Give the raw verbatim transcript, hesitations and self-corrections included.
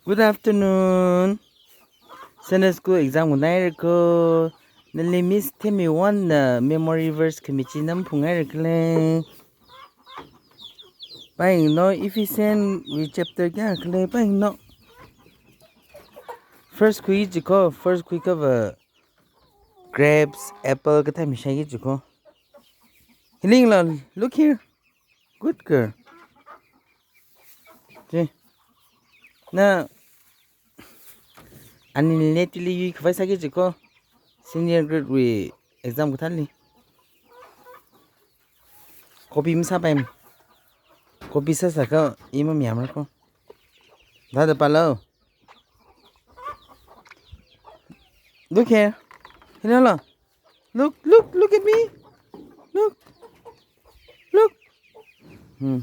Good afternoon. Sunday school exam ngunairakho. Nali Miss Themmiwonna memory verse khami chi nana phungairakhala? Pāyanglu, Ephesians wui chapter kayākhala pāyanglu. First khui jikho, first khuiakhava grapes, apple kathā mi shāki jikho. Hili yanglu, look here. Good girl. Chi. Na, ani nali yuikhavai sāki jikho. Senior grade wui exam kathāli. Copy masāpaimana. Copy sāsākha i mamayāmarakho. Thāda pālu. Look here. Hili yanglu. Look, look, look at me. Look. Look. Hmm.